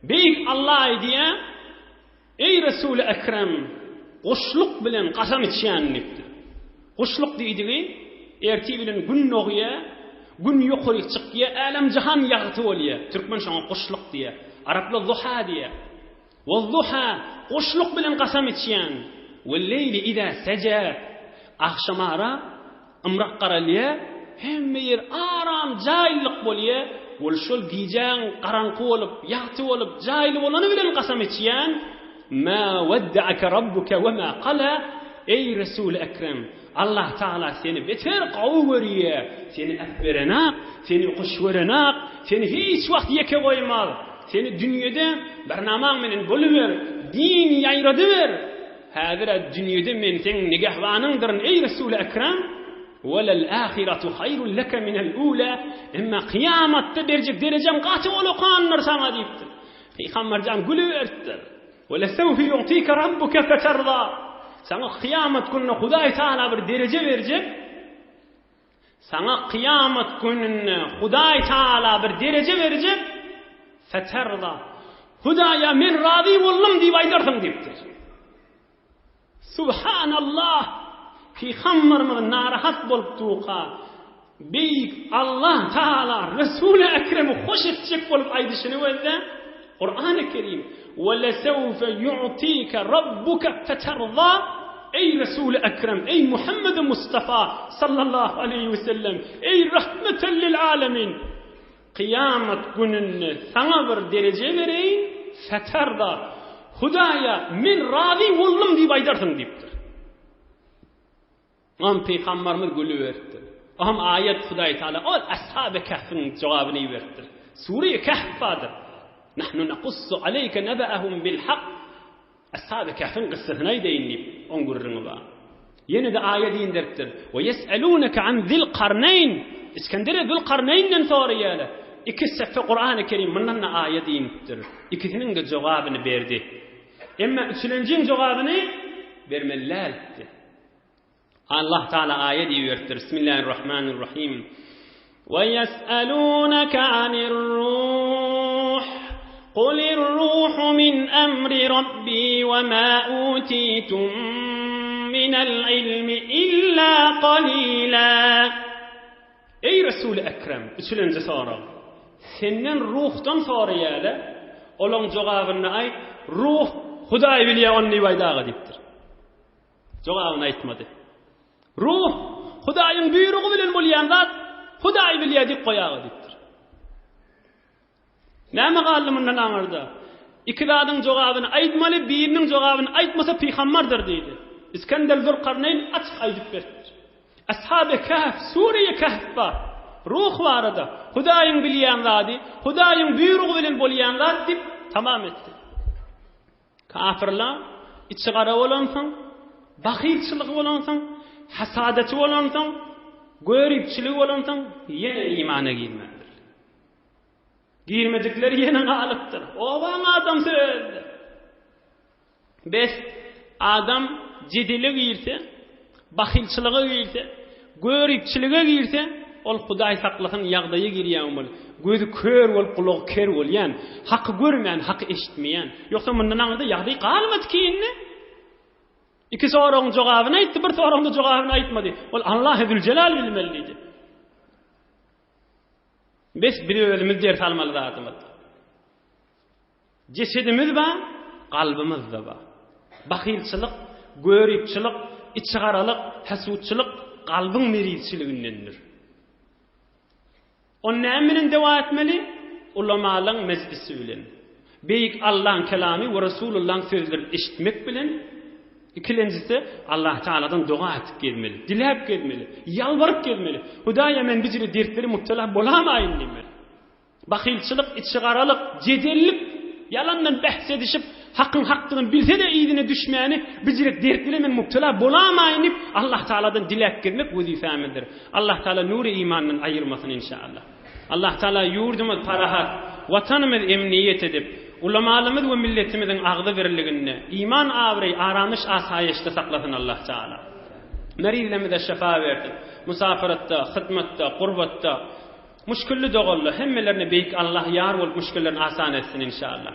بيك الله ديا أي رسول أكرم. Guşluk bilen kasam içýän diýipdir. Guşluk diýdigi, ertir bilen gün dogýar, gün ýokaryk çykýar, älem-jahan ýagty bolýar. Türkmen şoňa guşluk diýýär. Araplar zuha diýýär. Waz-zuha, guşluk bilen kasam içýän. Wal-leýli iza seja, agşamara ymrak garalýar, hemme ýer aram jaýlyk bolýar, ol şol gijäň garaňky bolup, ýagty bolup, jaýly bolany bilen kasam içýän. Mä wedde'ake rabbuke we mä kala, Eý, Resuly Ekrem, Allah Tagala seni beter gowy görýär, seni äpberenak, seni hoş görenak, seni hiç wagt ýeke goýmaz, seni dünýede bernamaň menen boluber, din ýaýradyber, häzir-ä dünýede men seň nigehbanyňdyryn, eý, Resuly Ekrem, Welel-ahiratu haýrun leke minel-ula, emma kyýamatda berjek derejäm gaty ulakandyr saňa diýipdir. Pygamberjan gülüberipdir. Welesewfe yu'tike rabbuke feterda. Saňa kyýamat gününde Hudaý Tagala bir dereje berjek. Saňa kyýamat gününde Hudaý Tagala bir dereje berjek. Feterda. Hudaýa men razy boldum diýip aýdarsyň diýipdir. Subhanallah! Pygamberimiz narahat bolup durka, Beýik Allah Tagala Resuly Ekremi hoş etjek bolup aýdyşyny gözle, Kurany Kerim, Welesewfe yu'tike rabbuke feterza, Eý Resuly Ekrem, eý Muhammedi Mustafa sallallahu aleýhi we sellem, eý rahmeten lil alemin! Kyýamat gününde saňa bir dereje bereýin, feterda, Hudaýa, men razy boldum diýip aýdarsyň diýipdir. Oňam pygambarymyz gülüberipdir. Oňam aýat Hudaý Taala ol Ashaby Kehfiň jogabyny iberipdir. Sure-i Kehf bardyr. Nahnu nakussu aleyke nebe'ehum bil hak. Ashaby Kehfiň kyssasyny aýdaýyn diýip, oň gürrüňi bar. Ýene-de aýat inderipdir. We ýes'elûneke an zil-karneýn. Iskendere Zül-Karneýnden soraýarlar. Iki sefe Kurany Kerim mundan-da aýat inipdir. Ikisiniň-de jogabyny berdi. Emma üçülenjiň jogabyny bermeli däldi. Allah Taala aýat iberipdir. Bismillahirrahmanirrahim. Ve yes'alunaka anir ruh. Kulir ruhu min emri rabbi ve ma utitum minel ilmi illa qalila. Eý Resul-i Ekrem, üçülenji sorag. Senden ruhdan soraýarlar, olaň jogabyny aýt, ruh Hudaý bilýär ony diýip aýdaga diýipdir. Jogabyny aýtmady. Ruh, Hudaýyň buýrugy bilen bolýan zat, Hudaý bilýär diýip goýaga diýipdir. Näme galdy mundan aňyrda? Iki zadyň jogabyny aýtmaly, biriniň jogabyny aýtmasa pygambardyr diýdi. Iskender Zülkarneýn açyk aýdyp beripdir. Ashaby Kehf, Sure-i Kehf bar. Ruh barada, Hudaýyň bilýän zady, Hudaýyň buýrugy bilen bolýan zat diýip tamam etdi. Kafyrlar içi gara bolansoň, bahylçylygy bolansoň, hasadaty bolansoň, göripçiligi bolansoň ýene imana girmändirler. Girmedikleri ýene galypdyr. Obaň adamsy özde. Bes adam jedele girse, bahylçylyga girse, göripçilige girse, ol Hudaý saklasyn ýagdaýa girýän bolmaly. Gözi kör bolup, gulagy ker bolýan, haky görmän, haky eşitmeýän. Ýogsa mundan aňyrda ýagdaý galmady ki indi. Iki soragyň jogabyny aýtdy, bir soragyň-da jogabyny aýtmady. Ol Allahy Züljelal bilmeli diýdi. Bes biz özümiz ders almaly zadymyz. Jesedimiz bar, kalbymyz-da bar. Bahylçylyk, göripçilik, içigaralyk, hesutçylyk kalbyň merizçiligindendir. Ony näme bilen dewa etmeli? Ulamalaň mejlisi bilen. Beýik Allaň kelamy we Resulullaň sözlerini eşitmek bilen, ikilenjisi Allah Tagaladan doga etip gezmeli, diläp gezmeli, ýalbaryp gezmeli. Hudaýa men bijire dertlere mübtela bolamaýyn diýmeli. Bahylçylyk, içigaralyk, jedellik, ýalandan bähs edişip, hakyň hakdygyny bilse-de yzyna düşmäni, bijirek dert bilen men mübtela bolamaýyn diýip, Allah Tagaladan diläp gezmek wezipemizdir. Allah Tagala nury imandan aýyrmasyn inşallah. Allah Tagala ýurdumyz parahat, Watanymyz emniýet edip, ulamalymyz we milletimiziň agzy birliginde, iman abraý, aramyş asaýyşda saklasyn Allah Tagala. Merizlerimize şyfa bersin. Musafaratda, hyzmatda, gurbatda, Muşkilli doganlar hemmelerine beýik Allah ýar bolup muşkillerini asan etsin inşallah.